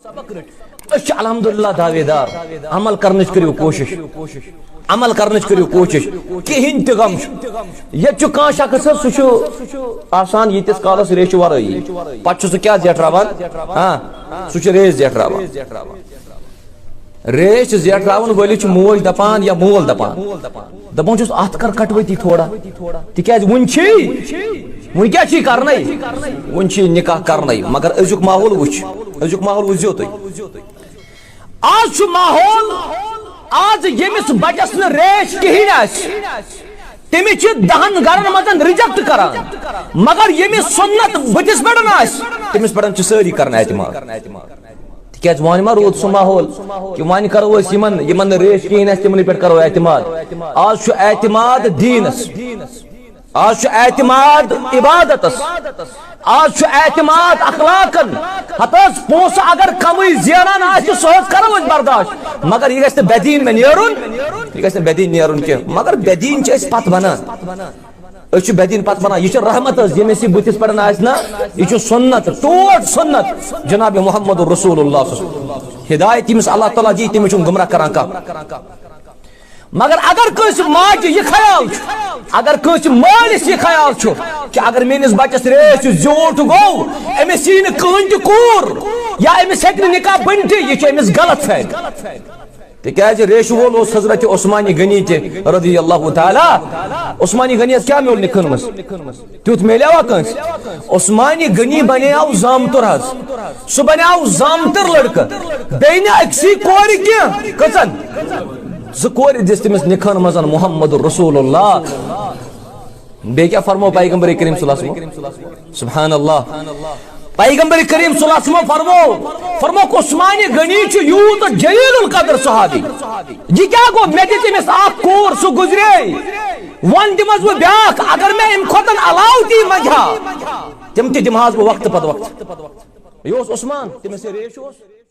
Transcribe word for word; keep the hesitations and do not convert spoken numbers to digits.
أسۍ چھِ الحمدللہ دعوے دار۔ عمل کرنٕچ کٔرِو کوٗشِش۔ عمل کرنٕچ کٔرِو کوٗشِش۔ کِہیٖنۍ تہِ غم چھُ۔ ییٚتہِ چھُ کانٛہہ شخص حظ، سُہ چھُ آسان ییٖتِس کالَس ریشہِ ورٲیی۔ پَتہٕ چھُ سُہ کیٛاہ زیٹھراوان؟ ہاں، سُہ چھُ ریش زیٹھراوان۔ ریش زیٹھراوَن وٲلِس چھُ موج دَپان یا مول دَپان، دَپان چھُس، "اَتھ کر کٹوتی تھوڑا، تِکیٛازِ وُنہِ چھِی، وُنہِ کیٛاہ چھِی کرنَے؟ وُنہِ چھِی نکاح کرنَے۔" مگر أزیُک ماحول وٕچھ، أزیُک ماحول وٕچھزیو تُہۍ۔ آز چھُ ماحول، آز ییٚمِس بچس نہٕ ریش کِہیٖنۍ آسہِ، تٔمِس چھِ دَہَن گرن منٛز ریجیکٹ کران، مگر ییٚمِس سُنت بٕتھِس پٮ۪ٹھ آسہِ، تٔمِس پٮ۪ٹھ چھِ سٲری کران اعتماد۔ تِکیٛازِ وۄنۍ ما روٗد سُہ ماحول کہِ وۄنۍ کرو أسۍ یِمن، یِمن نہٕ ریش کِہیٖنۍ آسہِ، تِمنٕے پٮ۪ٹھ کرو اعتماد۔ آز چھُ اعتماد دیٖنس، آز چھُ اعتماد عبادتس، آز چھُ اعتماد اخلاقن۔ ہتہٕ حظ پونٛسہٕ اگر کمٕے زینان آسہِ، سُہ حظ کرو أسۍ برداشت، مگر یہِ گژھِ نہٕ بدیٖن مےٚ نیرُن، یہِ گژھِ نہٕ بدیٖن نیرُن کینٛہہ۔ مگر بدیٖن چھِ أسۍ پتھ بنان، أسۍ چھِ بدیٖن پتھ بنان۔ یہِ چھِ رحمت حظ، ییٚمِس یہِ بٕتھِس پٮ۪ٹھ آسہِ نا، یہِ چھُ سُنت، ٹوٹھ سُنت جناب محمد رسول اللہ صلی اللہ علیہ وسلم۔ ہدایت ییٚمِس اللہ تعالیٰ دی، تٔمِس چھُنہٕ گمراہ کران کانٛہہ۔ مگر اگر کٲنٛسہِ ماجہِ یہِ خیال چھُ، اگر کٲنٛسہِ مٲلِس یہِ خیال چھُ کہِ اگر میٲنِس بچس ریش چھُ زیوٗٹھ گوٚو، أمِس یی نہٕ کٕہٕنۍ تہِ کوٗر یا أمِس ہیٚکہِ نہٕ نکاح بٔنتھٕے، یہِ چھُ أمِس غلط فہمی۔ تِکیٛازِ ریشہِ وول اوس حضرت عثمان غنی تہِ رضی اللہ تعالیٰ۔ عثمان غنیَس کیٛاہ میوٗل نِکہن منٛز؟ تیُتھ میلیوا کٲنٛسہِ؟ عثمان غنی بنیو زامتُر حظ۔ سُہ بنیو زامتُر لڑکہٕ۔ بیٚیہِ نہٕ أکسٕے کورِ کینٛہہ۔ کٔژن؟ زٕ کورِ دِژ تٔمِس نِکہن منٛز محمد رسول اللہ۔ بیٚیہِ کیٛاہ فرمو پیغمبر کریم صلی اللہ علیہ وسلم؟ سبحان اللہ۔ پیغمبر کریم صلی اللہ علیہ وسلم فرمو، فرموکھ، عثمان غنی چھُ یوٗت جلیل القدر صحابی۔ یہِ کیٛاہ گوٚو؟ مےٚ دِژ أمِس اکھ کوٗر، سُہ گُزرے۔ وۄنۍ دِمس بہٕ بیٛاکھ، اگر مےٚ اَمہِ کھۄتہٕ علاوٕ تہِ منٛگہِ ہا، تِم تہِ دِمہٕ ہاس بہٕ وقتہٕ پتہٕ وقتہٕ۔ یہِ اوس عثمان، تٔمِس یہِ ریش اوس۔